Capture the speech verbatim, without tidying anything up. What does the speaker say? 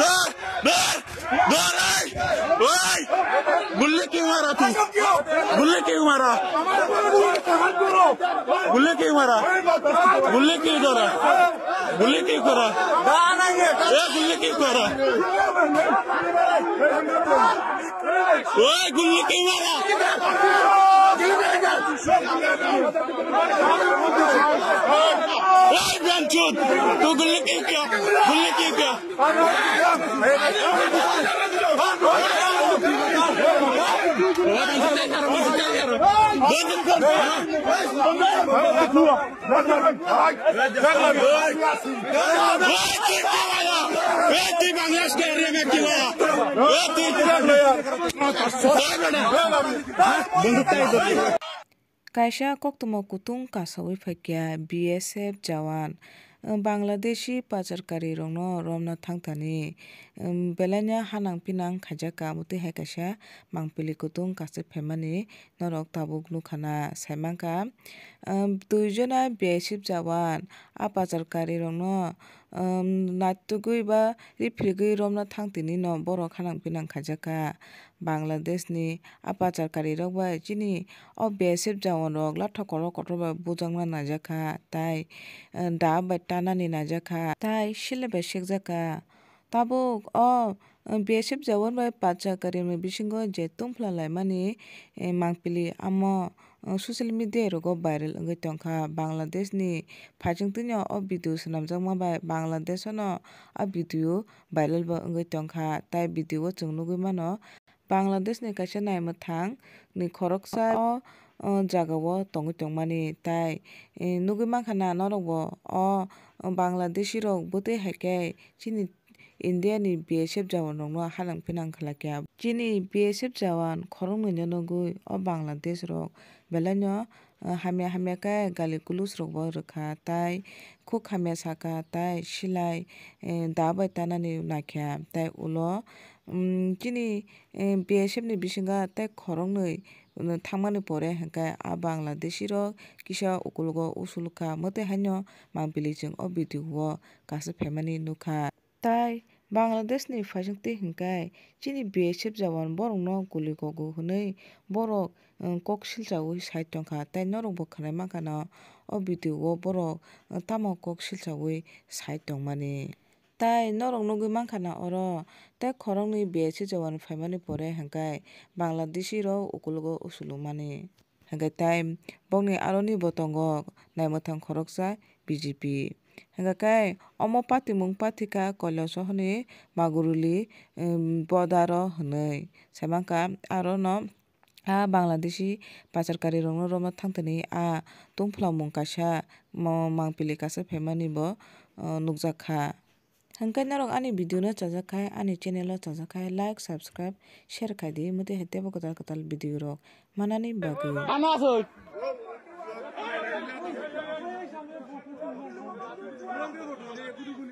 Dor! Dor! Dor! Oi! Oi! Gulli ki mara tu? Gulli ki mara? Gulli ki mara? Gulli ki dora? Gulli ki kora? Eh, gulli ki kora? Oi, gulli ki mara? Oi, Benchut! Tu gulli ki kya? Gulli ki kya? Kaisa koktwma kutung kasaui phaikha B S F jawan, Bangladeshi pachar karirokno romna thangthani, belaino hanang pinang khaijakha, amotwi hai kaisa mangpili kutung kasui phaimani norok tabuk nukhana saimankha. Duijona B S F jawan a pachar karirokno naitugwi ba riphirgwi romna thangtini no borok hanang pinang khaijakha. Bangladeshni a pachar karirok bai chini o B S F jawanrok lathok kolok kotor bai bujakna naijakha, tai, eh, da bai tanani naijakha, tai sile bai sekjakha. Tabuk o, eh, B S F jawan bai pachar karirokni bisingo je tungphla laimani, eh, mangpili amo, eh, social media rogo viral wngwi tongkha. Bangladeshni phaisingtwino o video swnamjakma bai Bangladeshono a video viral bo wngwi tongkha. Tai video o chwng nugwi mano, Bangladeshni kaisa naimwthangni khoroksa o, o jagao tongwi tongmani. Tai, eh, nugwi mankha na norokbo o Bangladeshirok bwtwi hai khe chini Indiani B S F jawanrokno hanang pinang khlaikha. Chini B S F jawan khoroknwino nugwi o Bangladeshrok belaino, eh, hamya hamya khe gali kulusrokbo rwkha, tai khuk hamya sakha, tai silai, eh, da bai tanani naikha, tai ulo, mm, chini, eh, B S F ni bisingo tei khoroknwi, mm, thangmani pore hwnkhe a Bangladeshirok kisa ukologo usulkha, mwtwi haino mangpili chwng o video o kasui phaimani nukha. Tai Bangladeshni phaisingtwi hwnkhe chini B S F jawan borokno guli kogo hwnwi borok, eh, kok silchaui sai tongkha, tai norokbo khwnai mankha no o video o borok, eh, tamo kok silchaui sai tongmani. Tai norok nugwi mankha na oro tei khoroknwi B S F jawan phaimani pore hwnkhe Bangladeshirok ukologo usulumani. Hwnkhe tai bokni aroni bo tongo naimwthang khoroksa B J P. Hwnkhe khe omo patimung pathikha Kailasohni Maguruli, em, Bodaro hwnwi. Saimankha arono a Bangladeshi pachar karirokno romna thangthani a tungphlamung kaisa mo-, mangpili kasui phaimani bo, o, nukjakha. Hwnkhe norok ani video no chajak khai, ani channel o chajak khai, like, subscribe, share khai di, mwtwi hai teibo kwtal kwtal video rok manani bagwi.